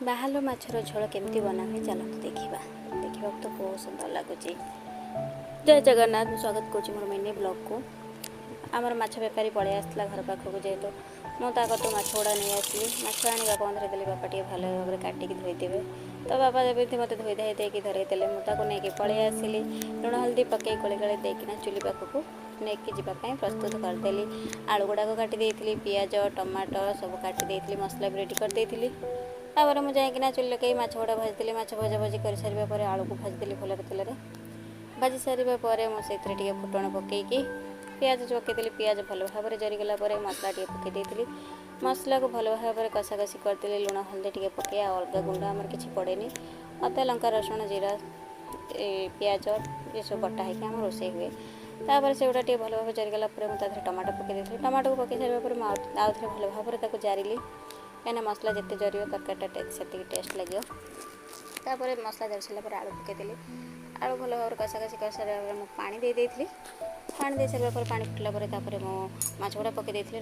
ବାହାଲ ମାଛର ଝୋଳ କେମିତି ବନା ହୁଏ ଚାଲନ୍ତୁ ଦେଖିବା। ଦେଖିବାକୁ ତ ବହୁତ ସୁନ୍ଦର ଲାଗୁଛି। ଜୟ ଜଗନ୍ନାଥ। ମୁଁ ସ୍ୱାଗତ କରୁଛି ମୋର ମିନି ବ୍ଲଗ୍କୁ। ଆମର ମାଛ ବେପାରୀ ପଳେଇ ଆସିଥିଲା ଘର ପାଖକୁ ଯେହେତୁ, ମୁଁ ତା କତୁରୁ ମାଛ ଗୁଡ଼ା ନେଇ ଆସିଲି। ମାଛ ଆଣି ବାପାଙ୍କୁ ଧରେଇଦେଲି, ବାପା ଟିକେ ଭଲ ଭାବରେ କାଟିକି ଧୋଇଦେବେ। ତ ବାପା ଯେମିତି ମୋତେ ଧୋଇ ଧାଇ ଦେଇକି ଧରେଇଦେଲେ, ମୁଁ ତାକୁ ନେଇକି ପଳେଇ ଆସିଲି। ଲୁଣ ହଳଦୀ ପକାଇ ଗୋଳି ଗୋଳି ଦେଇକିନା ଚୁଲି ପାଖକୁ ନେଇକି ଯିବା ପାଇଁ ପ୍ରସ୍ତୁତ କରିଦେଲି। ଆଳୁ ଗୁଡ଼ାକ କାଟି ଦେଇଥିଲି, ପିଆଜ ଟମାଟୋ ସବୁ କାଟି ଦେଇଥିଲି, ମସଲା ବି ରେଡ଼ି କରିଦେଇଥିଲି। ତାପରେ ମୁଁ ଯାଇକିନା ଚୁଲି ଲଗେଇ ମାଛ ଗୁଡ଼ା ଭାଜିଦେଲି। ମାଛ ଭଜା ଭଜି କରିସାରିବା ପରେ ଆଳୁକୁ ଭାଜିଦେଲି। ଭଲରେ ତେଲରେ ଭାଜି ସାରିବା ପରେ ମୁଁ ସେଇଥିରେ ଟିକେ ଫୁଟଣ ପକାଇକି ପିଆଜ ପକାଇଦେଲି। ପିଆଜ ଭଲ ଭାବରେ ଜରିଗଲା ପରେ ମସଲା ଟିକେ ପକାଇ ଦେଇଥିଲି। ମସଲାକୁ ଭଲ ଭାବରେ କଷାକଷି କରିଦେଲି ଲୁଣ ହଳଦୀ ଟିକେ ପକାଇ। ଆଉ ଅଲଗା ଗୁଣ୍ଡ ଆମର କିଛି ପଡ଼େନି। ଅଦା, ଲଙ୍କା, ରସୁଣ, ଜିରା, ପିଆଜ ଏସବୁ ବଟା ହେଇକି ଆମ ରୋଷେଇ ହୁଏ। ତାପରେ ସେଗୁଡ଼ା ଟିକେ ଭଲ ଭାବରେ ଜରିଗଲା ପରେ ମୁଁ ତା ଦେହରେ ଟମାଟୋ ପକାଇ ଦେଇଥିଲି। ଟମାଟୋକୁ ପକାଇ ସାରିବା ପରେ ମୁଁ ଆଉ ଥରେ ଭଲ ଭାବରେ ତାକୁ ଜାରିଲି, କାହିଁକିନା ମସଲା ଯେତେ ଜରିବ ତରକାରୀଟା ସେତିକି ଟେଷ୍ଟ ଲାଗିବ। ତାପରେ ମସଲା ଜାରି ସାରିଲା ପରେ ଆଳୁ ପକାଇଦେଲି। ଆଳୁ ଭଲ ଭାବରେ କଷାକଷି କରିସାରିଲା ପରେ ମୁଁ ପାଣି ଦେଇ ଦେଇଥିଲି। ପାଣି ଦେଇ ସାରିବା ପରେ, ପାଣି ଫୁଟିଲା ପରେ ତାପରେ ମୁଁ ମାଛ ଗୁଡ଼ା ପକାଇ ଦେଇଥିଲି।